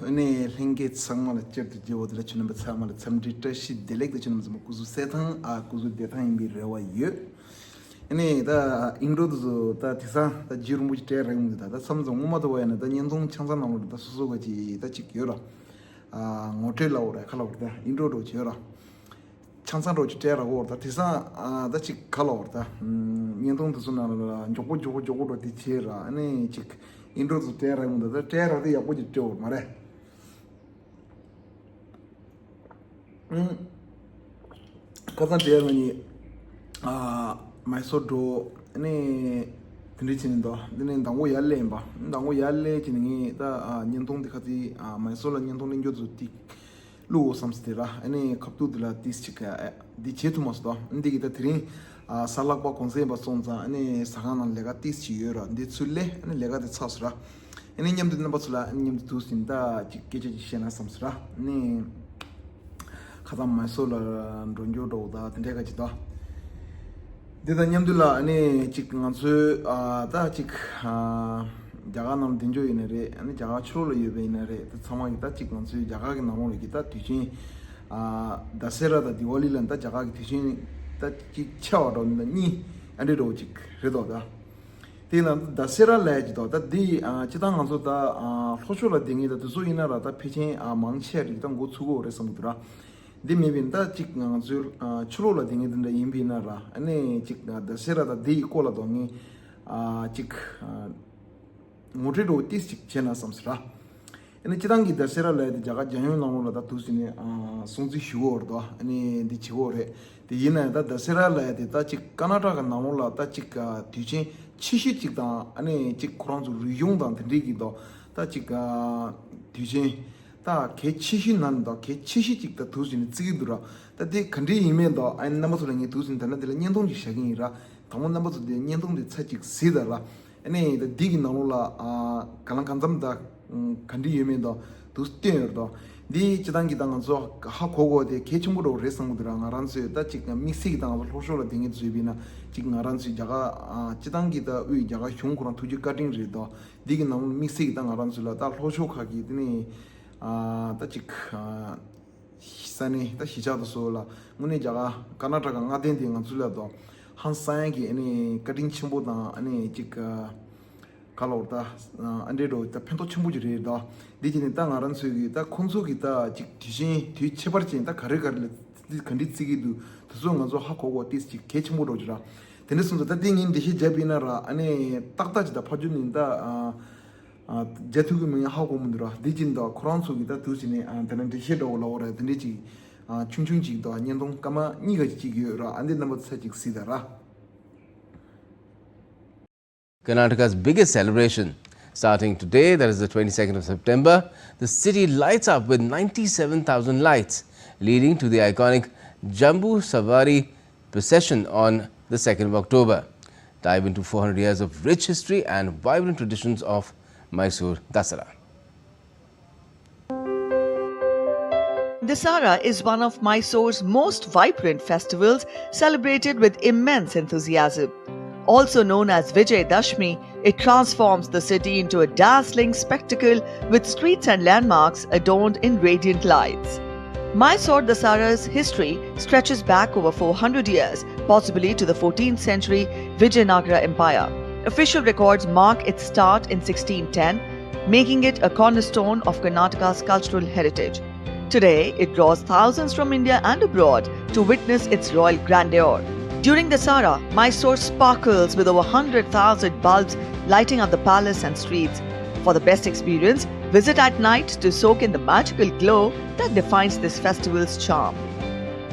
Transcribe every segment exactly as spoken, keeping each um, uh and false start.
ཨ་ནི་ལྷན་རྒྱས་ཚང་མ་ལ་བསྐྱར་དུ་མཇལ་བ་དེ་ལ་ཁྱེད་རྣམ་པ་ཚང་མ་ལ་འཚམས་འདྲི་བཀྲ་ཤིས་བདེ་ལེགས་དང་། ཁྱེད་རྣམ་པ་ཚང་མ་སྐུ་གཟུགས་གསལ་ཐང་ཨ་སྐུ་གཟུགས་བདེ་ཐང་ཡིན་པའི་རེ་བ་ཡོད། ཨ་ནི་ད་ཨིན་ཌོ་དེ་ཚོ་ད་དེང་སང་ད་རྗེ་རིན་པོ་ཆེ་སྤྲད་རག་མི་འདུག་ད་ད་མཚམས་མཚམས་སྔོན་མ་དུ་བ་ཡིན་ན་ད་བརྙན་ཐུང་ཆང་ས་ནང་ལོགས་ད་སོ་སོ་ག་ཅིག་ད་ཅིག་ཡོད་ར། ཨ་ངོ་སྤྲོད་ལབ་དགོས་རེད། ཁ་ལབ་དགོས་རེད། ད་ཨིན་ཌོ་འདྲ་བོ་ཅིག་ཡོད་ར། ཆང་ཚང་འདྲ་བོ་ཅིག་སྤྲད་རག་གོ་ར། ད་དེང་སང་ཨ་ད་ཅིག་ག་ལབ་དགོས་རེད། ད་བརྙན་ཐུང་དེ་ཚོ་ནང་ལ་མགྱོགས་པོ་མགྱོགས་པོ་མགྱོགས་པོ་འདྲ་བོ་དེ་བྱས་ར། ཨ་ནི་ཅིག་ཨིན་ཌོ་དེ་ཚོ་སྤྲད་རག་མི་འདུག་ད་སྤྲད་རག་དེ་ཡག་པོ་ཅིག་སྤྲད་དགོས་མ་རེད། ཁ་སང་དེ་ང་གཉིས་ཨ་མའི་སོར་འགྲོ། ཨ་ནི་དེ་འདྲ་བྱས་ནས་འདུག་འདི་ནས་མདང་དགོང་ཡར་སླེབས་ཡིན་པ། མདང་དགོང་ཡར་སླེབས་བྱས་ནས་ངས་ད་ཨ་བརྙན་ཐུང་དེ་ཁ་ཚིག་ཨ་མའི་སོར་ལ་བརྙན་ཐུང་ལེན་རྒྱུ་ཚོ་ཏིག་བླུག་འོ་བསམ་སྟེ་ར། ཨ་ནི་ཁ་ཐུག་དེ་ལ་ཏིས་ཅིག་ཨ་འདི་བྱེད་ཐུབ་མ་སོང་། ད་འདི་གི་ད་དེ་རིང་ཨ་གཟའ་ལྷག་པ་གུང་སེང་ཡིན་པ་སོང་ཙང་། ཨ་ནི་ཟ་ཁང་ནང་ལས་ཀ་ཏིས་ཅིག་ཡོད་ར། འདི་ཚུར་སླེབས། ཨ་ནི་ལས་ཀ་དེ་ཚར་སོང་ར། ཨ་ནི་མཉམ་དུ་རྣམ་པ་ཚོ་ལ་ཨ་ནི་མཉམ་དུ་འདུག་ཟིན་ད་ཅིག་སྐད་ཆ་ཅིག་བཤད་ན་བསམ་སོང་ར། ཨ་ནི་ཁ་སང་མའི་སོར་ལ་འགྲོ་རྒྱུ་འདྲ་བོ་ད་དེ་འདྲ་ག་ཅིག་ད། འདི་དང་མཉམ་དུ་ལ་ཨ་ནི་ཅིག་ང་ཚོའི་ཨ་ད་ཅིག་ཨ་རྒྱ་གར་ནང་ལ་བསྡད་རྒྱུ་ཡིན་ན་རེད། ཨ་ནི་རྒྱ་གར་ཕྱི་ལོགས་ལ་ཡོད་པ་ཡིན་ན་རེད། ད་ཚང་མ་གི་ད་ཅིག་ང་ཚོའི་རྒྱ་གར་གི་ནང་ལོགས་ལ་གི་ད་དུས་ཆེན་ཨ་ད་སེ་ར་དང་དི་ཝ་ལི་ལ་ད་རྒྱ་གར་གི་དུས་ཆེན་ད་ཅིག་ཆེ་བ་འདྲ་བོ་ད་གཉིས་ཨ་འདྲ་འདྲ་བོ་ཅིག་རེད་དོ་ད། དེ་ལ་ད་སེ་ར་ལབ་ཡ་ཅིག་འདུག་ད་འདི་ཨ་སྤྱིར་བཏང་ང་ཚོ་ད་ཨ་ལྷོ་ཕྱོགས་ལ་བསྡད་མཁན་ད་དེ་ཚོ་ཡིན་ན་ར་ད་ཕལ་ཆེར་ཨ་མང་ཆེ་རིགས་ད་འགོ་ཚུགས་ཀྱི་ཡོད་རེད་བསམ་གྱི་འདུག་ར། འདི་མིན་པའི་ད་ཅིག་ང་ཚོའི་ཨ་ཕྱི་ལོགས་ལ་བསྡད་མཁན་དེ་འདྲ་ཡིན་པ་ཡིན་ན་ར། ཨ་ནི་ཅིག་ད་སེ་ར་ད་འདི་ཡི་སྐོར་ལ་ད་ངས་ཨ་ཅིག་ཨ་ངོ་སྤྲོད་འདྲ་བོ་ཏིས་ཅིག་བྱས་ན་བསམ་སོང་ར། ཨ་ནི་སྤྱིར་བཏང་གི་ད་སེ་ར་ལབ་ཡ་དེ་རྒྱ་གར་རྒྱལ་ཡོངས་ནང་ལོགས་ལ་ད་འདུག་ཟིན་ནས་ཨ་སྲུང་བརྩི་ཞུ་གི་ཡོད་རེད་དོ། ཨ་ནི་འདི་བྱེད་ཀྱི་ཡོད་རེད། དེ་ཡིན་ན་ཡང་ད་ད་སེ་ར་ལབ་ཡ་དེ་ད་ཅིག་ཀར་ནཱ་ཊ་ཀ་ནང་ལོགས་ལ་ད་ཅིག་ཨ་དུས་ཆེན་ཆེ་ཤོས་ཅིག་དང་། ཨ་ནི་ཅིག་ཁོ་རང་ཚོ་རིག་གཞུང་དང་དེ་འདྲའི་གི་ད་ད་ཅིག་ཨ་དུས་ཆེན་ད་གལ་ཆེ་ཤོས་ནང་ནས་ད་གལ་ཆེ་ཤོས་ཅིག་ད་འདུག་ཟིན་ནས་བརྩི་གི་འདུག་ར། ད་དེ་ག་འདྲའི་ཡིན་མིན་ད་ཨ་ནི་རྣམ་པ་ཚོ་ལ་ངས་འདུག་ཟིན་ད་ནི་དེ་ལ་བརྙན་ཐུང་ཅིག་བཞག་གི་ཡིན་ར། དང་པོ་རྣམ་པ་ཚོ་དེ་བརྙན་ཐུང་དེ་ཚར་ཅིག་གཟིགས་དང་ར། ཨ་ནི་ད་འདི་གི་ནང་ལོགས་ལ་ཨ་ག་ལ་གང་འཚམ་ད་ག་འདྲ་ཡོད་མེད་ད་འདུག་སྟོན་ཡོད་ད། འདི་སྤྱིར་བཏང་གི་ད་ང་ཚོ་ཧ་གོ་གོ་དེ་གལ་ཆེན་པོ་འདྲ་བོ་རེད་བསམ་གི་འདུག་ར། ང་རང་ཚོས་ད་ཅིག་དམིགས་བསལ་གི་ད་ང་ཚོ་ལྷོ་ཕྱོགས་ལ་བསྡད་མཁན་ཚོས་བྱས་པ་ཡིན་ན་ཅིག་ང་རང་ཚོའི་རྒྱ་གར་ཨ་སྤྱིར་བཏང་གི་ད་དབུས་རྒྱ་གར་གཞུང་ཁོ་རང་ཐུགས་རྗེ་བཀའ་དྲིན་རེད་ད། འདི་གི་ནང་ལོགས་དམིགས་བསལ་གི་ད་ང་རང་ཚོ་ལ་ད་ལྷོ་ཕྱོགས་ཁག་གི་དེ་ནས་ཨ་ད་ཅིག་ཨ་ས་གནས་ད་གཞིས་ཆགས་དང་སོགས་ལ་དངོས་གནས་རྒྱ་གར་ཀར་ནཱ་ཊ་ཀ་མངའ་སྡེ་འདི་ང་ཚོ་ལ་ད་ཧང་སང་ཡ་གི་ཨ་ནི་བཀའ་དྲིན་ཆེན་པོ་དང་། ཨ་ནི་ཅིག་ག་ལ་བར་ད་ཨ་འདྲའི་འགྲོ་ད་ཕན་ཐོགས་ཆེན་པོ་ཅིག་རེད་ད། འདི་བྱས་ནས་ད་ང་རང་ཚོའི་གི་ད་ཁོང་ཚོ་གི་ད་ཅིག་དུས་ཆེན་དུས་ཁྱད་པར་ཅན་ད་ག་རེ་ག་རེ་ལ་འདི་ག་འདྲའི་བརྩི་གི་འདུག་དེ་ཚོ་ང་ཚོ་ཧ་གོ་གོ་ཏིས་ཅིག་གལ་ཆེན་པོ་འགྲོ་ཅིག་ར། དེ་འདྲ་སོང་ཙང་ད་འདི་ངས་འགྲེལ་བཤད་བརྒྱབ་པ་ཡིན་ན་ར། ཨ་ནི་ཏག་ཏག་ཅིག་ད་ཕར་ཕྱོགས་ནས་ད་ཨ་ཨ་རྒྱ་ཐུག་གི་མིང་ཧ་གོ་མི་འདུག་ར། འདི་ཅིག་ད་ཁོ་རང་ཚོ་གི་ད་དུས་ཟིན་ནས་ཨ་དེ་ན་འགྲེལ་བཤད་འདྲ་བོ་ལབ་དགོས་ར། དེ་འདྲས་ཅིག་ཨ་ཆུང་ཆུང་ཅིག་ད་བརྙན་ཐུང་སྐར་མ་གཉིས་ཀ་ཅིག་ཅིག་ཡོད་ར། ཨ་འདི་རྣམ་པ་ཚོ་ཅིག་གཟིགས་དང་ར། Karnataka's biggest celebration. Starting today, that is the twenty-second of September, the city lights up with ninety-seven thousand lights, leading to the iconic Jambu Savari procession on the second of October. Dive into four hundred years of rich history and vibrant traditions of Mysore Dasara. Dasara is one of Mysore's most vibrant festivals, celebrated with immense enthusiasm. Also known as Vijay Dashmi, it transforms the city into a dazzling spectacle with streets and landmarks adorned in radiant lights. Mysore Dasara's history stretches back over four hundred years, possibly to the fourteenth century Vijayanagara Empire. Official records mark its start in sixteen ten, making it a cornerstone of Karnataka's cultural heritage. Today, it draws thousands from India and abroad to witness its royal grandeur. During Dasara, Mysore sparkles with over one hundred thousand bulbs lighting up the palace and streets. For the best experience, visit at night to soak in the magical glow that defines this festival's charm.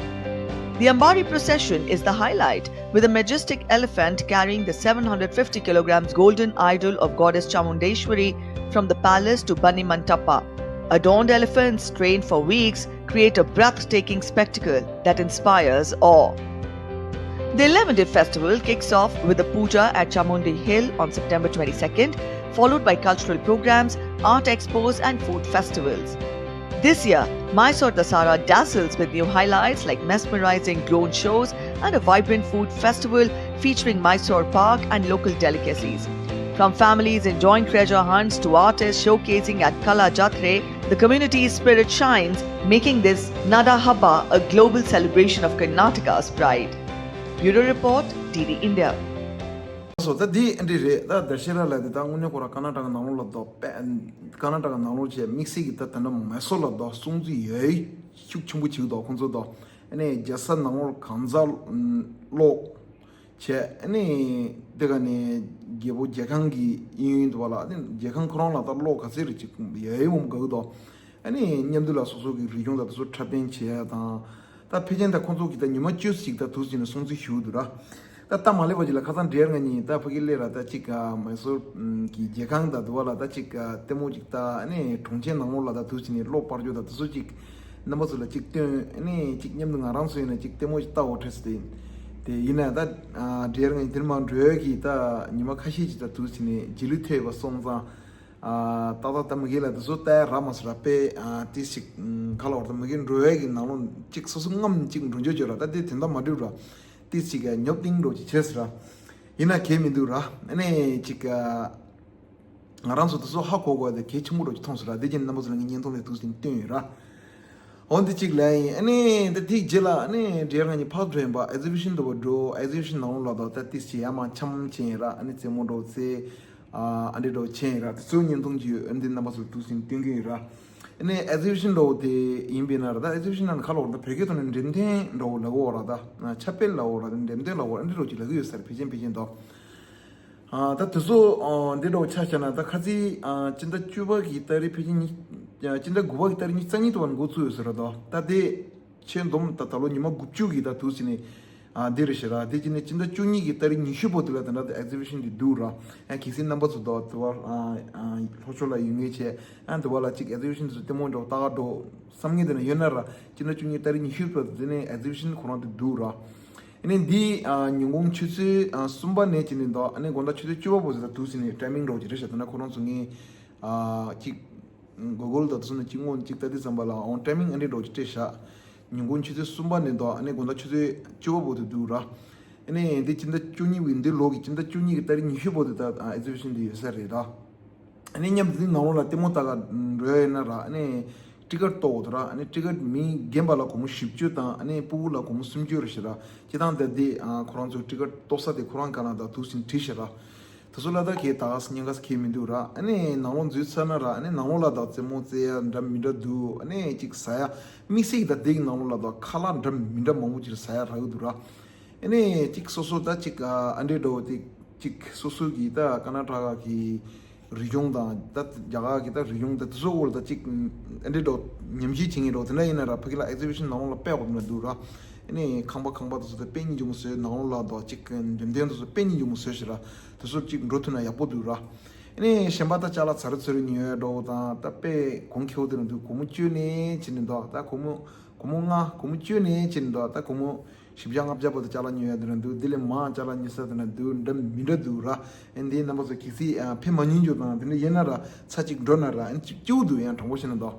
The Ambari procession is the highlight, with a majestic elephant carrying the seven hundred fifty kilograms golden idol of goddess Chamundeshwari from the palace to Banni Mantapa. Adorned elephants, trained for weeks, create a breathtaking spectacle that inspires awe. The eleven-day festival kicks off with a puja at Chamundi Hill on September twenty-second, followed by cultural programs, art expos, and food festivals. This year, Mysore Dasara dazzles with new highlights like mesmerizing drone shows and a vibrant food festival featuring Mysore Pak and local delicacies. From families enjoying treasure hunts to artists showcasing at Kala Jatre, the community's spirit shines, making this Nada Habba a global celebration of Karnataka's pride. Bureau Report, D D India. སོ་ད་འདི་འདི་རེད། ད་དར་ཤེ་ར་ལ་དེ་ད་དངོས་གནས་ཁོ་ར་ཀར་ནཱ་ཊ་ཀ་ནང་ལོགས་ལ་དོ་པེ་ཀར་ནཱ་ཊ་ཀ་ནང་ལོགས་བྱས་དམིགས་བསལ་གྱི་ད་དེ་འདྲ་མེ་སོར་ལ་དོ་སྲུང་བརྩི་ཡོད་ཤུགས་ཆེན་པོ་བྱེད་དོ་ཁོང་ཚོ་དོ། ཨ་ནི་རྒྱལ་ས་ནང་ལོགས་གང་ཟག་ལོག་བྱས། ཨ་ནི་དེ་ག་ནས་རྒྱལ་པོ་རྒྱལ་ཁང་གི་གཡས་གཡོན་དུ་བ་ལ་ཨ་ནི་རྒྱལ་ཁང་ཁོ་རང་ལ་ད་ལོག་ག་ཚད་རེ་ཅིག་ཡ་ཡི་འོང་ག་གི་དོ། ཨ་ནི་མཉམ་དུ་ལ་སོ་སོ་གི་རིག་གཞུང་དང་དེ་ཚོ་འཁྲབ་སྟོན་བྱེད་ཡ་དང་། ད་ཕལ་ཆེར་ད་ཁོང་ཚོ་གི་ད་ཉི་མ་བཅུ་ཞིག་ད་དུས་ཅིག་ནས་སྲུང་བརྩི་ཞུ་འདུག་ར། ད་ད་མ་སླེབས་པ་ཅིག་ལ་ཁ་སང་འདྲེར་ང་གཉིས་ད་ཕ་གི་སླེབས་ར། ད་ཅིག་མེ་སོར་གི་རྒྱལ་ཁང་ད་དུ་བ་ལ་ད་ཅིག་ལྟད་མོ་ཅིག་ད་ཨ་ནི་གྲོང་ཁྱེར་ནང་ལོགས་ལ་ད་དུས་ཅིག་ནས་གློག་སྤར་རྒྱུ་ད་དེ་ཚོ་ཅིག་རྣམ་པ་ཚོ་ལ་ཅིག་སྟོན། ཨ་ནི་ཅིག་མཉམ་དུ་ང་རང་ཚོ་ཡིན་ན་ཅིག་ལྟད་མོ་ཅིག་ལྟ་འོ་ཁྲེས་ཏེ། དེ་ཡིན་ན་ད་འདྲེར་ང་གཉིས་དེར་མ་འགྲོ་གི་ད་ཉི་མ་ཁ་ཤས་ཅིག་ད་དུས་ཅིག་ནས་རྗེས་ལུས་ཐེབས་པ་སོང་ཙང་། ཨ་ཏག་ཏག་ད་མ་གི་ལ་དེ་ཚོ་ལྟ་ཡ་རག་མ་སོང་ར། དཔེ་ཨ་ཏི་ཞིག་ཁ་ལ་བར་ད་མ་གི་འགྲོ་ཡ་གི་ནང་ལོགས་གཅིག་སོ་སོ་ངམ་གཅིག་འགྲོ་འཇོག་བྱོས་ར། ད་དེ་དེ་འདྲ་མ་འགྲུབ་ར། ཏི་ཞིག་ཉོབ་ཏིང་འགྲོ་ཅིག་བྱས་སོང་ར། ཡིན་ན་གལ་མི་འདུག་ར། ཨ་ནི་ཅིག་ང་རང་ཚོ་དེ་ཚོ་ཧ་གོ་དགོས་དེ་གལ་ཆེན་པོ་འགྲོ་ཅིག་མཐོང་སོང་ར། དེ་རྗེས་རྣམ་པ་ཚོ་ལ་ངས་བརྙན་ཐུང་དེ་ཐུགས་སེམས་བཏོན་ཡོད་ར། འོ་འདི་གཅིག་ལ་ཡིན། ཨ་ནི་ད་དེའི་རྗེས་ལ་ཨ་ནི་འདྲེར་ང་གཉིས་ཕར་འགྲོ་ཡིན་པ་ཨེག་ཛི་བི་ཤན་འདྲ་བོ་འགྲོ། ཨེག་ཛི་བི་ཤན་ནང་ལོགས་ལ་དོ་ད་ཏི་ཞིག་ཡ་མ་འཆམ་ཆེན་ཡིན་ར། ཨ་ནི་རྩེད་མོ་འགྲོ་རྩེ། ཨ་འདྲེ་འགྲོ་ཆེན་ཡིན་ར། དེ་ཚོའི་བརྙན་ཐུང་ཅིག་ཡོད། ཨ་འདི་རྣམ་པ་ཚོར་ཐུགས་སེམས་སྟོན་གི་ཡིན་ར། ཨ་ནི་ཨེག་ཛི་བི་ཤན་འདྲ་བོ་དེ་ཡིན་པས་ན་ར། ད་ཨེག་ཛི་བི་ཤན་ནང་ཁ་ལོག་ད་བོད་སྐད་ཐོག་ནས་འགྲེམས་སྟོན་འདྲ་བོ་ལབ་གོ་ར། ད་ཕྱག་དཔེ་ལབ་གོ་ར། ད་འགྲེམས་སྟོན་ལབ་གོ་ར། ཨ་འདྲེ་འགྲོ་ཅིག་ལབ་གི་ཡོད་ས་རེད། ཕལ་ཆེར་ཕལ་ཆེར་དོ། ཨ་ད་དེ་ཚོ་ཨ་འདི་འདྲ་བོ་ཆ་བཞག་ན་ད་ཁ་ཚིག་ཨ་སྤྱི་ཟླ་བཅུ་པ་གི་ཏ་རིག་ཕལ་ཆེར་ཉི་ཨ་སྤྱི་ཟླ་དགུ་པ་གི་ཏ་རིག་ཉི་ཤུ་རྩ་གཉིས་དུ་བར་འགོ་ཚུགས་ཡོད་ཟེར་ར་དོ། ད་དེ་ཁྱེད་འདོམ་ད་ད་ལོ་ཉི་མ་དགུ་བཅུ་གི་ད་དུས་ཟིན་ནས་ཨ་འདི་རེད་ཤི་ར། དེ་རྗེས་ནས་སྤྱི་ཟླ་བཅུ་གཉིས་གི་ཏ་རིག་ཉི་ཤུ་བར་དུ་ལ་དེ་འདྲ་ཨེག་ཛི་བི་ཤན་འདི་འདུག་ར། ཨ་གལ་སྲིད་རྣམ་པ་ཚོ་དོ་དུ་བར་ཨ་ཨ་ལྷོ་ཕྱོགས་ལ་ཡོད་མཁན་བྱས་ཨ་དུ་བར་ལ་གཅིག་ཨེག་ཛི་བི་ཤན་དེ་ཚོ་ལྟད་མོ་འདྲ་བོ་ལྟ་ག་འགྲོ་བསམ་མཁན་དེ་ན་ཡོད་ན་ར། སྤྱི་ཟླ་བཅུ་གཉིས་ཏ་རིག་ཉི་ཤུ་བར་དུ་དེ་ནས་ཨེག་ཛི་བི་ཤན་ཁོ་རང་དེ་འདུག་ར། ཨ་ནི་འདི་ཨ་ཉིན་གུང་ཆུ་ཚོད་ཨ་གསུམ་པ་ནས་བྱས་ནས་འདུག་ཨ་ནི་དགོང་དག་ཆུ་ཚོད་བཅུ་པ་བར་དུ་ད་དུས་ཟིན་ནས་ཊའི་མིང་འདྲ་བོ་ཅིག་རེད་ཤག་ད་ན་ཁོ་རང་ཚོ་ངས་ཨ་གཅིག་གུ་གལ་དང་དེ་ཚོ་ནས་གཅིག་སྔོན་གཅིག་ལྟ་དུས་ཙམ་པ་ལ་ཨོན་ཊའི་མིང་ཨ་འདྲེ་འདྲ་བོ་ཅིག་སྤྲད་ཤག་ཉིན་གུང་ཆུ་ཚོད་གསུམ་པ་ནས་འདུག་ཨ་ནི་དགོང་དག་ཆུ་ཚོད་བཅུ་པ་བར་དུ་འདུག་ར། ཨ་ནི་འདི་སྤྱི་ཟླ་བཅུ་གཉིས་པའི་འདི་ལོ་གི་སྤྱི་ཟླ་བཅུ་གཉིས་ཀྱི་ཏ་རིག་ཉི་ཤུ་བར་དུ་ད་ཨེག་ཛི་བི་ཤན་འདི་ཡོད་ས་རེད་ད། ཨ་ནི་མཉམ་དུ་འདི་ནང་ལོགས་ལ་ལྟད་མོ་ལྟ་ག་འགྲོ་ཡ་ཡིན་ན་ར། ཨ་ནི་ཊི་ཀེ་ཊི་གཏོང་དགོས་འདུག་ར། ཨ་ནི་ཊི་ཀེ་ཊི་མི་རྒན་པ་ལ་སྒོར་མོ་བཞི་བཅུ་དང་ཨ་ནི་སྤུ་གུ་ལ་སྒོར་མོ་སུམ་ཅུ་རེ་ཞིག་ར། སྤྱིར་བཏང་དེ་འདི་ཁོ་རང་ཚོའི་ཊི་ཀེ་ཊི་གཏོང་ས་དེ་ཁོ་རང་ག་ན་ད་དུས་ཟིན་བྲིས་ཤག་ར། དེ་ཚོ་ལ་ད་གས་ད་ག་ཉན་ག་ས་གས་མི་འདུག་ར། ཨ་ནི་ནང་ལོགས་འཛུལ་ཚར་ན་ར། ཨ་ནི་ནང་ལོགས་ལ་ད་རྩེད་མོ་རྩེ་ཡ་འདྲ་མི་འདྲ་འདུག་ཨ་ནི་གཅིག་ཟ་ཡ་དམིགས་བསལ་གྱི་ད་དེ་གི་ནང་ལོགས་ལ་ད་ཁ་ལག་འདྲ་མི་འདྲ་མང་པོ་ཅིག་ཟ་ཡ་རག་གི་འདུག་ར། ཨ་ནི་གཅིག་སོ་སོ་ད་གཅིག་ཨ་འདྲེ་འདྲ་བོ་དེ་གཅིག་སོ་སོ་གི་ད་ཀར་ནཱ་ཊ་ཀ་གི་རིག་གཞུང་དང་ད་རྒྱ་གར་གི་ད་རིག་གཞུང་ད་དེ་ཚོ་སྐོར་ད་གཅིག་ཨ་འདྲེ་འདྲ་བོ་ཉམས་ཞིབ་བྱེད་མཁན་འདྲ་བོ་དེ་འདྲ་ཡིན་ན་ར། ཕ་གི་ལ་ཨེག་ཛི་བི་ཤན་ནང་ལོགས་ལ་དཔེ་འོག་ན་འདུག་ར། ཨ་ནི་ཁང་པ་ཁང་པ་དེ་ཚོ་ད་དཔེ་སྙིང་རྗེ་མོ་བཟོས། ནང་ལོགས་ལ་ད་གཅིག་འགྲེམས་སྟོན་དེ་ཚོ་དཔེ་སྙིང་རྗེ་མོ་བཟོས་ཤག་ར། དེ་ཚོ་གཅིག་འགྲོ་ཐུབ་ན་ཡག་པོ་འདུག་ར། ཨ་ནི་གཞན་པ་ད་ཅ་ལག་ཚ་རུ་ཚ་རུ་ཉོ་ཡ་འདྲ་བོ་དང་ད་དཔེ་གོང་ཁེ་བོ་དེ་རང་འདུག་སྒོར་མོ་བཅུ་ནས་བྱས་ནས་འདུག་ད་སྒོར་མོ་སྒོར་མོ་ལྔ་སྒོར་མོ་བཅུ་ནས་བྱས་ནས་འདུག་ད་སྒོར་མོ་བཞི་བརྒྱ་ལྔ་བརྒྱ་བར་དུ་ཅ་ལག་ཉོ་ཡ་དེ་རང་འདུག་དེ་ལས་མང་ཅ་ལག་ཉོ་ས་དེ་རང་འདུག་འདྲ་མི་འདྲ་འདུག་ར། ཨ་ནི་འདི་རྣམ་པ་ཚོ་གལ་སྲིད་ཨ་ཕེབས་མ་མྱོང་རྒྱུ་དང་དེ་འདྲ་ཡིན་ན་ར་ཚ་གཅིག་འགྲོ་ན་ར། ཨ་ནི་སྐྱིད་པོ་འདུག་ཡང་དྲང་པོ་བཤད་ན་འདུག་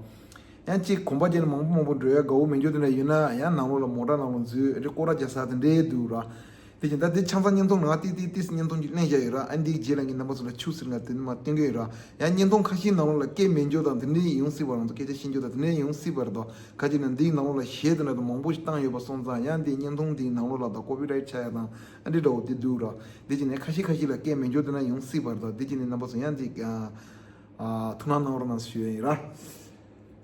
ཡང་གཅིག་གོམ་པ་བརྒྱབ་ནས་མང་པོ་མང་པོ་འགྲོ་ཡ་དགའ་བོ་མེད་རྒྱུ་དེ་འདྲ་ཡོད་ན་ཡང་ནང་ལོགས་ལ་མོ་ཊ་ནང་ལ་འཛུལ་རེ་སྐོར་ར་རྒྱག་ས་དེ་འདྲའི་འདུག་ར། དེ་བཞིན་ད་དེ་ཆང་ས་བརྙན་ཐུང་ནང་ཏིག་ཏིག་ཏིག་བརྙན་ཐུང་ཅིག་ལེན་བཞག་ཡོད་ར། ཨ་འདིའི་རྗེས་ལ་ངས་རྣམ་པ་ཚོ་ལ་ཆུ་ཟེར་ང་དེ་མ་སྟོན་གི་ཡོད་ར། ཡང་བརྙན་ཐུང་ཁ་ཤས་ནང་ལོགས་ལ་སྐད་མེད་འཇོག་དང་དེ་འདྲའི་ཡོང་སྲིད་པ། རང་ཚོ་སྐད་ཆ་བཤད་འཇོག་དང་དེ་འདྲའི་ཡོང་སྲིད་པ་རེད་དོ། ཁ་ཅིག་ན་འདིའི་ནང་ལོགས་ལ་གཞས་དེ་འདྲ་དང་མང་པོ་ཞིག་བཏང་ཡོད་པ་སོང་ཙང་ཡང་འདིའི་བརྙན་ཐུང་འདིའི་ནང་ལོགས་ལ་ད་ཀོ་པི་རའེ་ཊི་ཆགས་ཡ་དང་ཨ་འདྲ་འདྲ་བོ་དེ་འདུག་ར། དེ་བཞིན་ནས་ཁ་ཤས་ཁ་ཤས་ལ་སྐད་མེད་འཇོག་དེ་འདྲ་ཡོང་སྲིད་པ་རེད་དོ། དེ་བཞིན་ནས་རྣམ་པ་ཚོ་ཡང་འདི་ཨ་ཨ་ཐུགས་སྣང་གནང་རོགས་གནང་ཞུ་ཡ་ཡིན་ར།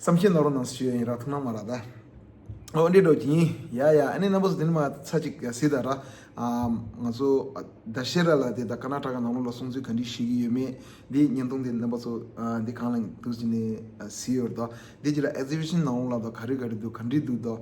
བསམ་ཤེས་གནང་རོགས་གནང་ཞུ་ཡ་ཡིན་ར། ཐུགས་སྣང་མ་ར་ད། ཨོ་འདི་འདྲ་ཅིག་ཡིན། ཡ་ཡ། ཨ་ནི་རྣམ་པ་ཚོ་དེ་ནི་མ་ཚ་ཅིག་གཟིགས་དང་ར། ཨ་ང་ཚོ་ཨ་ད་ཤེ་ར་ལ་དེ་ད་ཀར་ནཱ་ཊ་ཀ་ནང་ལོགས་ལ་སྲུང་བརྩི་ག་འདྲ་བྱེད་ཀྱི་ཡོད་མེད་འདི་བརྙན་ཐུང་དེ་རྣམ་པ་ཚོ་ཨ་འདི་གང་ལ་འདུག་ཅིག་ནས་ཨ་གཟིགས་ཡོད་རེད་དོ། འདི་ཅིག་ལ་ཨེག་ཛི་བི་ཤན་ནང་ལོགས་ལ་དོ་ག་རེ་ག་རེ་འདུག་ག་འདྲ་འདུག་དོ།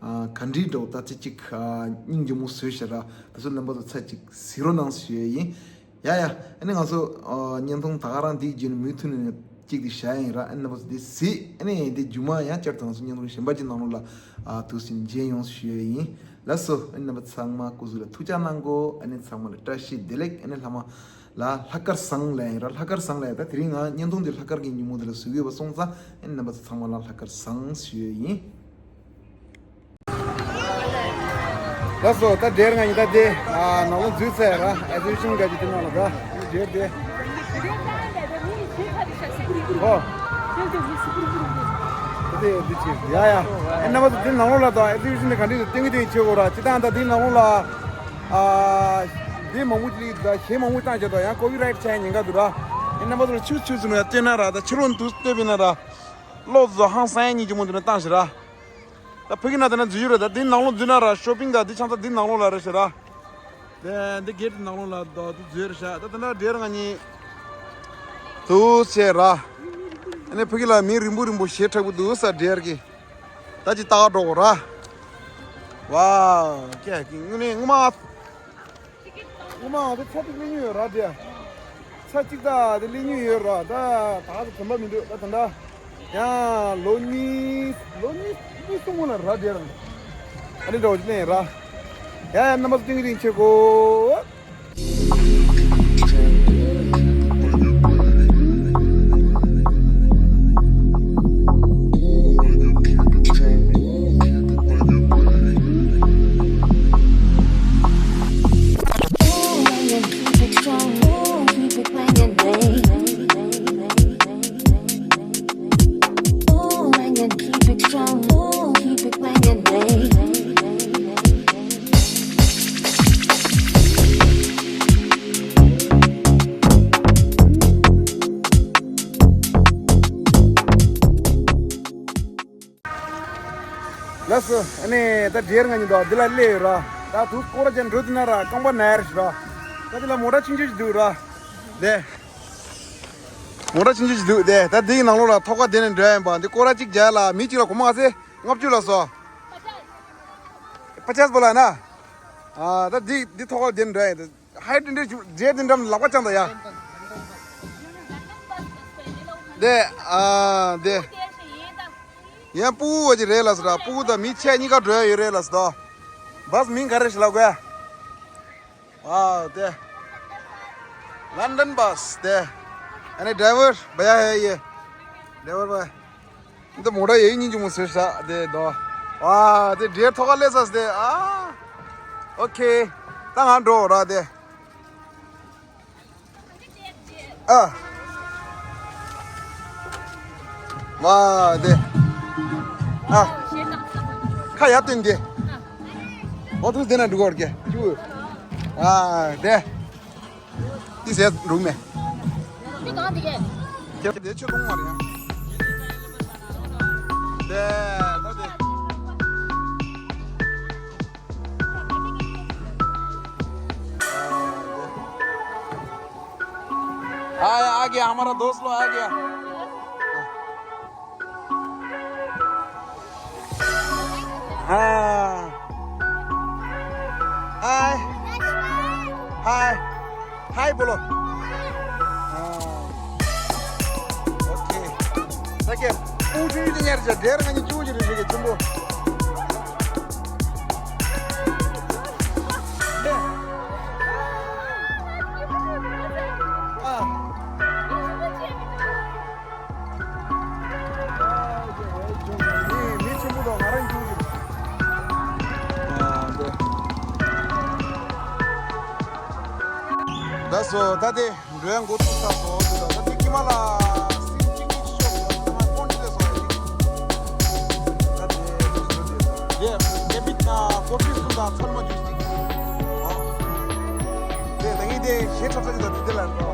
ཨ་ག་འདྲ་འདྲ་བོ་ད་ཅིག་ཅིག་ཨ་སྙིང་རྗེ་མོ་བཟོས་ཤག་ར། ད་ཚོ་རྣམ་པ་ཚོ་ཚ་ཅིག་གཟིགས་རོགས་གནང་ཞུ་ཡ་ཡིན། ཡ་ཡ། ཨ་ནི་ང་ཚོ་ཨ་བརྙན་ཐུང་ད་ག་རང་འདི་བརྒྱུད་ནས་མུ་མཐུད་ནས་གཅིག་འདི་བཞག་ཡིན་ར། ཨ་ནི་རྣམ་པ་ཚོ་འདི་གཟིགས། ཨ་ནི་འདི་རྒྱུན་མ་ཡང་བསྐྱར་དུ་ང་ཚོ་བརྙན་ཐུང་གཞན་པ་ཅིག་ནང་ལོགས་ལ་ཨ་དུས་ཟིན་མཇལ་ཡོང་ཞུ་ཡ་ཡིན། ལགས་སོ། ཨ་ནི་རྣམ་པ་ཚང་མ་སྐུ་གཟུགས་ལ་ཐུགས་ཅག་གནང་གོ། ཨ་ནི་ཚང་མ་ལ་བཀྲ་ཤིས་བདེ་ལེགས། ཨ་ནི་ལྷ་མ་ལ་ལྷག་དཀར་བཟང་ལབ་ཡིན་ར། ལྷག་དཀར་བཟང་ལབ་ཡིན། ད་དེ་རིང་ང་བརྙན་ཐུང་འདི་ལྷག་དཀར་གྱི་ཉིན་མོ་འདི་ལ་བཟོ་གི་ཡོད་པ་སོང་ཙང་ཨ་ནི་རྣམ་པ་ཚོ་ཚང་མ་ལ་ལྷག་དཀར་བཟང་ཞུ་ཡ་ཡིན། ལགས་སོ། ད་འདྲེར་ང་ཡིན། ད་དེ་ཨ་ནང་ལོགས་འཛུལ་ཚར་ར། ཨེག་ཛི་བི་ཤན་ག་ཅིག་དེ་ནང་ལ་ད་འདྲེར་དེ་ ཨོ། དེ་དེ་ཅི་ཡ་ཡ། ཨེ་རྣམ་པ་ཚོ་འདི་ནང་ལོགས་ལ་དང་ཨེ་ཛི་བི་ཤན་དེ་ག་འདྲ་དེ་སྟོན་གི་དེ་བྱེད་དགོས་ར། སྤྱིར་བཏང་ད་འདི་ནང་ལོགས་ལ་ཨ་འདི་མང་པོ་ཅིག་ད་གཞས་མང་པོ་བཏང་བྱས་དང་ཡང་ཀོ་པི་རའེ་ཊི་ཆགས་ཉེན་ཁ་འདུག་ར། ཨེ་རྣམ་པ་ཚོ་ལ་ཆུ་ཆུ་ཚུ་ནས་སྟོན་ན་ར། ད་ཕྱི་ལོགས་འདུག་སྟོན་པ་ཡིན་ན་ར། ལོག་ཚོ་ཧང་སང་ཡ་ཉིན་གྱི་མོ་འདི་ནས་བཏང་ཞིག་ར། ད་ཕ་གི་ན་དེ་ན་འཛུལ་ཡོད་རེད། ད་འདི་ནང་ལོགས་འཛུལ་ན་ར་ཤོ་པིང་ད་འདི་ཆང་ས་འདི་ནང་ལོགས་ལ་རེད་ཤག་ར། དེ་འདི་གེ་ཊི་ནང་ལོགས་ལ་ད་འདི་འཛུལ་རེད་ཤག་ད་དེ་འདྲ་འདྲེར་ང་གཉིས་དུ་བྱས་ར། ཨ་ནི་ཕ་གི་ལ་མི་རིང་པོ་རིང་པོ་ཞེ་དྲག་པོ་འདུག་ས་འདྲེར་གི། ད་ཅི་ལྟ་ག་འགྲོ་གོ་ར། ཝའོ་ཀྱེ་ཀྱེ་དངོས་གནས་ངོ་མ། ངོ་མ་ང་ཚོ་ཚ་གཅིག་སླེབས་མྱོང་ཡོད་ར་དེ། ཚ་གཅིག་ད་དེ་སླེབས་མྱོང་ཡོད་ར། ད་ད་ག་ཚོད་དྲན་པ་མི་འདུག་ད་ད་ད། ཡང་ལོ་གཉིས་ལོ་གཉིས་གཉིས་གསུམ་སྔོན་ལ་ར་དེ་ར། ཨ་ནི་འདྲ་བོ་ཅིག་གླེང་ཡོད་ར། ཡ་ཡ་རྣམ་པ་ཚོ་ཏིང་ངེ་ཏིང་བྱེད་དགོས། ལགས་སོ། ཨ་ནི་ད་འདྲེར་ང་གཉིས་འདུག་འདི་ལ་སླེབས་ཡོད་ར། ད་དུ་སྐོར་ར་ཅན་འགྲོ་དུས་ན་ར་རྐང་པ་ན་ཡ་རེད་ཤག་ར། ད་འདི་ལ་མོ་ཊ་ཆུང་ཆུང་ཞིག་འདུག་ར། དེ། མོ་ཊ་ཆུང་ཆུང་ཞིག་འདུག་དེ། ད་འདིའི་ནང་ལོགས་ལ་ཐོག་ཁ་དེ་ནས་འགྲོ་ཡ་ཡིན་པ། འདི་སྐོར་ར་གཅིག་རྒྱག་ཡ་ལ་མི་གཅིག་ལ་སྒོར་མོ་ག་ཚད། ལྔ་བཅུ་ལ་སོ། པ་ཅག་པོ་ལ་ན། ཨ་ད་འདི་འདི་ཐོག་ཁ་དེ་ནས་འགྲོ་ཡ་ཡིན། ཧའི་འདྲེ་འདྲེ་འདྲེ་འདྲ་ལག་པ་བརྐྱངས་དང་ཡ། དེ་ཨ་དེ། ཡང་སྤུ་གུ་བ་ཅིག་རེད་ལ་སོ་ར། སྤུ་གུ་དང་མི་ཆེ་གཉིས་ཀ་འགྲོ་ཡ་ཡོད་རེད་ལ་སོ། བཱས་མིང་ག་རེ་ཞིག་ལབ་དགོས། ཨ་དེ། ལན་ཌན་བཱས་དེ། ཨ་ནི་ཌ་རའི་ཝར་བ་ཡ་ཧེ་ཡེ། ཌ་རའི་ཝར་བ། འདི་མོ་ཊ་ཡེ་སྙིང་རྗེ་མོ་ཟེར་ཤག་དེ་དོ། ཨ་དེ་འདྲེ་ཐོག་ཁ་སླེབས་ས་དེ། ཨ་ཨོ་ཁེ། ད་ང་འགྲོ་ར་དེ། ཨ། མ་དེ། ཨ། ཁ་ཡར་བསྟན་དེ། འོ་དུ་དེ་ན་འགྲོ་གོ་རྒྱ་ཅུ། ཨ་དེ། དེ་ཟེར་འགྲོ་མེད། ཁྱེད་དེ་ཆོས་ལུང་མ་རེད་ཡ། དེ་ད་དེ། आया, आ गया हमारा दोस्त लोग, आ गया। हाँ। हाय। हाय। हाय बोलो। हाँ। ओके। देखिए, पूरी दुनिया से डेढ़ महीने चूज रही है, तुम लोग। ལགས་སོ། ད་དེ་འགྲོ་ཡ་འགོ་ཚུགས་ཚར་སོང་། དེ་དང་ད་དེ་ཀྱི་མ་ལ་སིམ་གཅིག་གཉིས་ཤོག་ཚང་མ་ཕོན་ཅི་ལས་སོང་། ད་དེ་དེ་དེ་དེ་བི་ད་ཀོ་ཕི་སུ་ད་ཚར་མ་འཇུ་ཅིག་ཨ། དེ་ད་ངས་དེ་ཞེ་ཁྲབ་ཚ་ཅིག་ད་དེ་དེ་ལ་འགྲོ།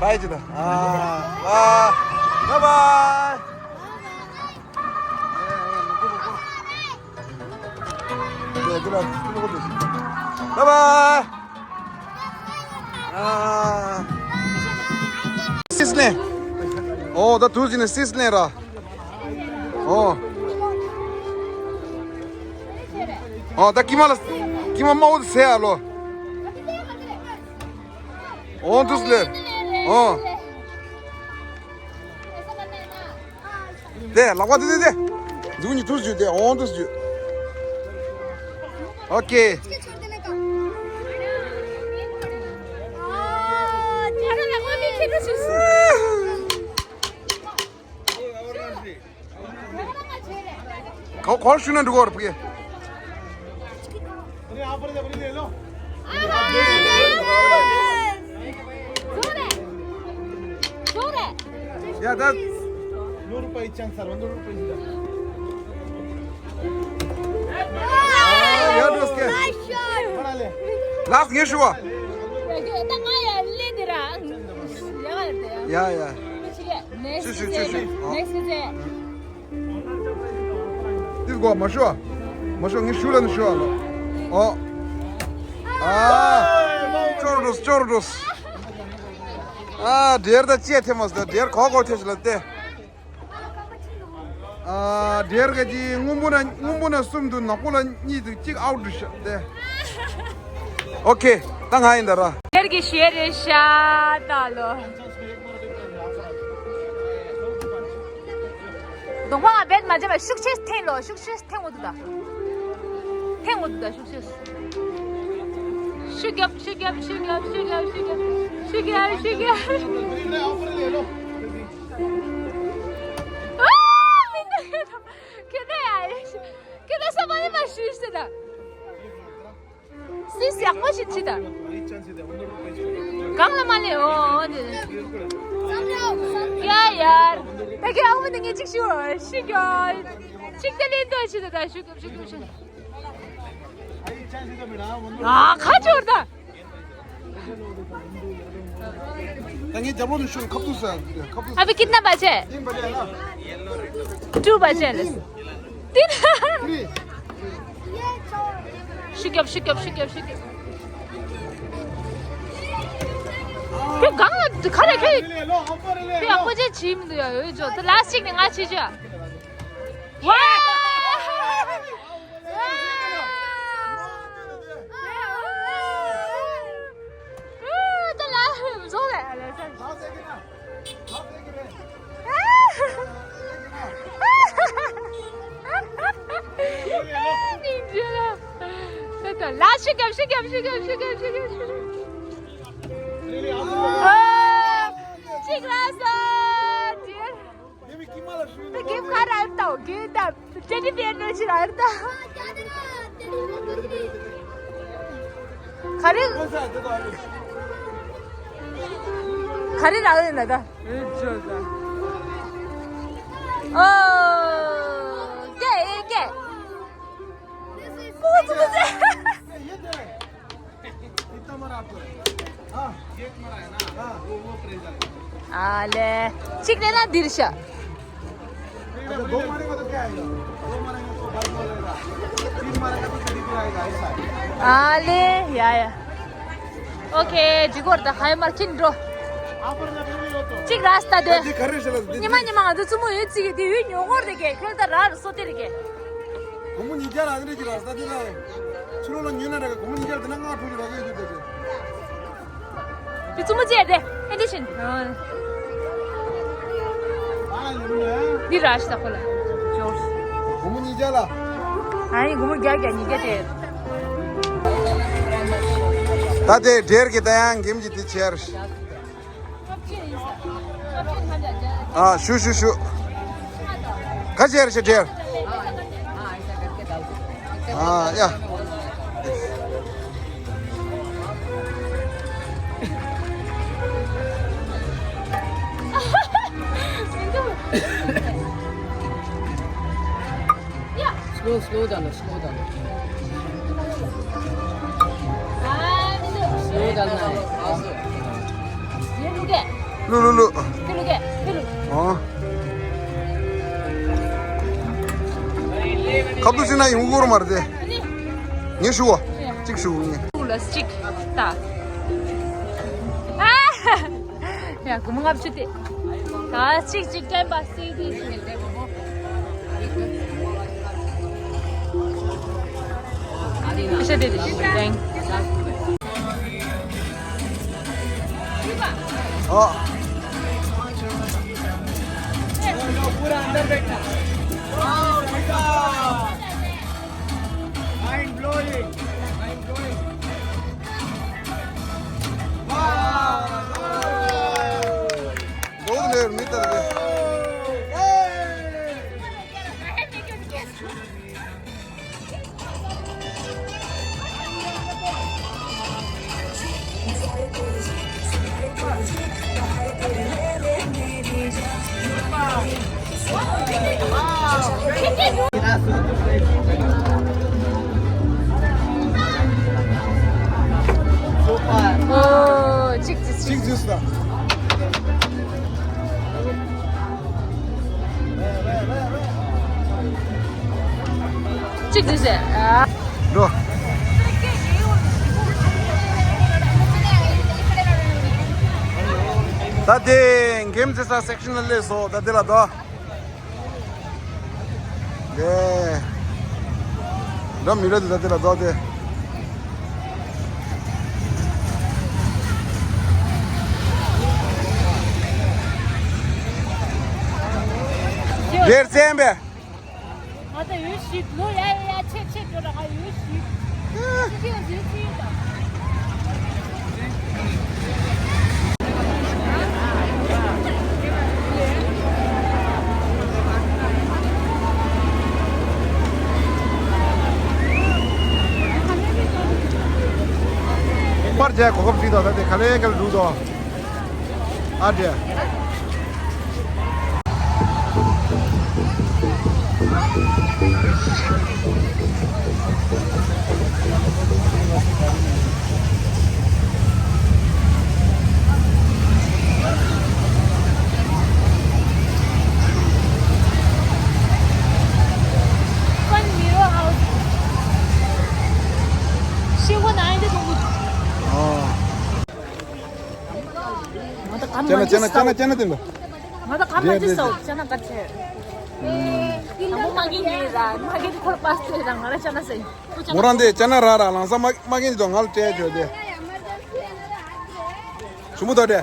Bye ཅི་ད། ཨ། ཨ། Bye bye. Bye bye. ཨ། སིས་ལེན། ཨོ་ད་དུས་ཀྱི་ནི་སིས་ལེན་ར། ཨོ། ཨོ་ད་ཀི་མ་ལ་ཀི་མ་མ་འོ་ཟེ་ཨ་ལོ། ཨོ་དུས་ལེན། ཨོ། དེ་ལག་པ་དེ་དེ་དེ། འདུག་ནི་དུས་ཞུ་དེ་ཨོ་དུས་ཞུ། ཨོ་ཀེ། ཁོ་ཁོར་ཤུ་ན་འགྲོ་གོ་ར་ཕུག་གེ། ཡ་ད། ཡ་འགྲོ་སྐད། ལགས་ངས་ཞུ་བ། ཡ་ཡ། ཅི་ཞུ་ཅི་ཞུ། འདི་གོ་མ་ཤོ། མ་ཤོ་ངས་ཤུ་ལ་ནི་ཤོ་ཨ་ལོ། ཨོ། ཨ། ཅོར་འགྲོས་ཅོར་འགྲོས། ཨ་འདྲེར་ད་ཅེ་ཐེ་མོ་སྟེ་འདྲེར་གོ་གོ་ཐེ་ཤི་ལ་སྟེ། ཨ་འདྲེར་ག་ཅི་སྔོན་པོ་ན་སྔོན་པོ་ན་གསུམ་དུ་ནག་པོ་ལ་གཉིས་དུ་གཅིག་ཨའུ་འགྲུ་ཤ་སྟེ། ཨོ་ཁེ། ད་ང་ཡིན་ད་ར། འདྲེར་གི་ཤེ་རེ་ཤ་ད་ལོ། གདོང་པ་ང་བེད་མ་བྱས་པ་ཤུགས་ཆེ་འཐེན་ལོ། ཤུགས་ཆེ་འཐེན་འོ་དུ་ད། འཐེན་འོ་དུ་ད་ཤུགས་ཆེ། ཤུགས་རྒྱབ་ཤུགས་རྒྱབ་ཤུགས་རྒྱབ་ཤུགས་རྒྱབ་ཤུགས་རྒྱབ་ཤུགས་རྒྱབ་ཤུགས་རྒྱབ། ཨ་མི་འདུག་ཁྱེད་ད་ཡ་ཁྱེད་ད་ས་མ་ནི་མ་ཤུས་ཟེར་ད། སིས་ཡག་པོ་ཞིག་བྱེད་དང་། གང་ལ་མ་ལས་འོ་འདི། ཡ་ཡར། ད་གི་ཨ་བུ་འདི་ངས་ཅིག་ཞུ་ཤི་གྱོ། ཅིག་ད་ལེན་དོ་ཞིག་ད་ད་ཞུ་གི་ཞུ་གི་ཞུ། ཨ་ཁ་ཅོར་ད། ད་ངས་རྒྱབ་ལོགས་ནས་ཤོར་ཁབ་ཏུ་ཟ་ཁབ་ཏུ། अभी कितना बचे? तीन बचे हैं ना? टू बचे हैं। तीन। ཤུགས་རྒྱབ་ཤུགས་རྒྱབ་ཤུགས་རྒྱབ་ཤུགས་རྒྱབ། ཁྱོད་གང་ལ་ཁ་རེ་ཁྱོད། ཁྱོད་ཡག་པོ་ཅིག་བྱེད་མི་འདུག་ཡ། འོ་ཅོ་ད་ལ་སི་ཊིག་ནས་ང་བྱེད་ཅོ་ཡ། ཝ། ད་ལ་བཟོ་བས་ལ་ས། ལ་ཤི་གབ་ཤི་གབ་ཤི་གབ་ཤི་གབ་ཤི་གབ་ཤི། ཅིག་ལ་ས། ད་གེབ་ཁ་ར་ཏོ་གེབ་ད་ཅེ་ཏི་བེ་ནོ་ཆི་ར་ཏ། ག་རེ། ག་རེ་རག་ཡོད་ན་ད། ཨོ། ཀེ་ཨེ་ཀེ། ཨོ་ཙི་ཙི། ཨ་ལེ། གཅིག་ལས་ན་འདིར་ཤ། ཨ་ལེ། ཡ་ཡ། ཨོ་ཁེ། འཇིགས་སྐོར་དང་ཧའི་མར་ཁྱིན་འགྲོ། གཅིག་ར་སྟ་དེ། ཉི་མ་ཉི་མ་ང་ཚོ་བཙུན་མོ་ཡོད་ཅིག་གི་དེ་ཡུལ་ཉོ་སྐོར་དེ་གས་ཁྱོད་ད་ར་རུ་སོ་དེ་རེ་གས། སྒོར་མོ་ཉིས་བརྒྱ་ལ་ཨ་ནི་རེ་གི་ར་སྟ་དེ་ལ། ཕྱི་ལོགས་ལ་ཉོས་ན་ར་ག་སྒོར་མོ་ཉིས་བརྒྱ་ལ་དེ་ན་ལྔ་དྲུག་གི་ར་གས་ཡོད་དེ་དེ། དེ་བཙུན་མོ་བཅས་ཏེ་ཨེ་འདྲ་བཞིན། འདི་ར་ཤི་ད་ཁོ་ལ། སྒོར་མོ་ཉིས་བརྒྱ་ལ། ཨ་ནི་སྒོར་མོ་བརྒྱ་བརྒྱ་ཉིས་བརྒྱ་སྟེར། ད་དེ་འདྲེར་གི་ད་ཡང་འགེམ་གྱི་དེ་ཆེར། ཨ་ཞུ་ཞུ་ཞུ། ག་ཆེར་ཆེ་འདྲེར། ཨ་ཡ། Slow, slow डालो, slow डालो। Slow डालना है। ये रुके। ལུ་ལུ་ལུ། ཏི་ལུ་གེ་ཏི་ལུ། ཨོ། ཁབ་ཏུ་ཕྱིན་ན་ཡོང་གི་རོ་མ་རེད་དེ། ཨ་ནི། ངས་ཞུ་བ། གཅིག་ཞུ་ངས། ལ་གཅིག་ལྟ། ཨ། ཡ་གུམ་ངབ་ཆུ་དེ། ད་གཅིག་གཅིག་དྲན་པ་སྲིད་དེ་ཞུ། ཤ་དེ་དེ་ཞུ་དྲན། ཨོ། Mind blowing. Mind blowing. Wow. Wow. Hey. ཨོ། གཅིག་གཅིག་གཅིག་གཅིག་ཟེར། གཅིག་གཅིག་ཟེར། འགྲོ། ད་དེ་འགེམ་ཚེ་ས་སེག་ཤན་ལ་སླེབས་སོང་། ད་དེ་ལ་དོ། དེ། འགྲོ་མི་རོ་དེ་ད་དེ་ལ་དོ་དེ། རེར་བཙན་པས། ང་ད་ཡུལ་ཞིག་ལོ་ཡ་ཡ་ཡ་ཆེ་ཆེ་འགྲོ་ར་ང་ཡུལ་ཞིག་ཅི་ཅི་ཡང་ཟིན་ཅི་ཡང་དང་། པར་རྒྱག་གོ་སྐབས་བྲིས་དང་ད་དེ་ག་ལེ་ག་ལེ་འགྲོ་དང་། ཨ་འདྲ། ང་ད་གམ་ཅ་ན་ཅ་ན་ཅ་ན་ཅ་ན་དེ་འདྲ། ང་ད་གམ་རེད་ཅི་རེད་སོ་ཅ་ན་ག་ཚེ། ཨ་མོ་མ་གིན་ཡིན་ར་མ་གིན་ཁོར་པ་སྟེ་ར་ང་ར་ཅ་ན་སེ། མོ་རང་དེ་ཅ་ན་ར་ར་ལང་ས་མ་མ་གིན་དོ་ང་ལ་སྤྲད་བྱོས་དེ། ཆུ་མོ་དོ་དེ།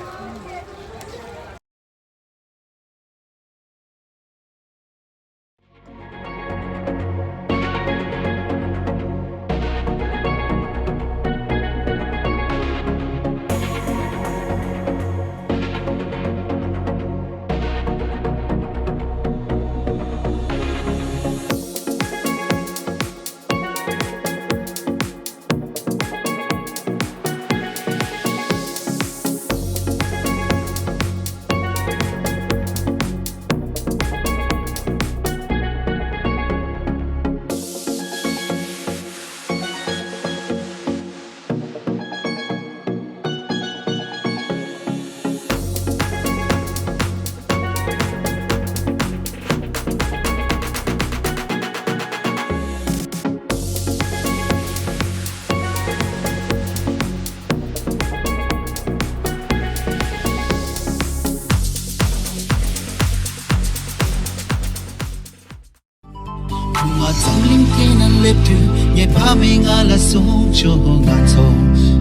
ང་འཛམ་གླིང་སྟེང་ན་སླེབས་དུས་ངའི་ཕ་མས་ང་ལ་གསུངས་བྱུང་ང་ཚོ་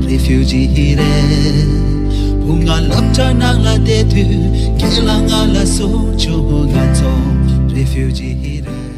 རི་ཕིའུ་ཇི་རེད། བུ་ང་སློབ་གྲྭ་ནང་ལ་བསྡད་དུས་ཁྱེད་ལ་ང་ལ་གསུངས་བྱུང་ང་ཚོ་རི་ཕིའུ་ཇི་རེད།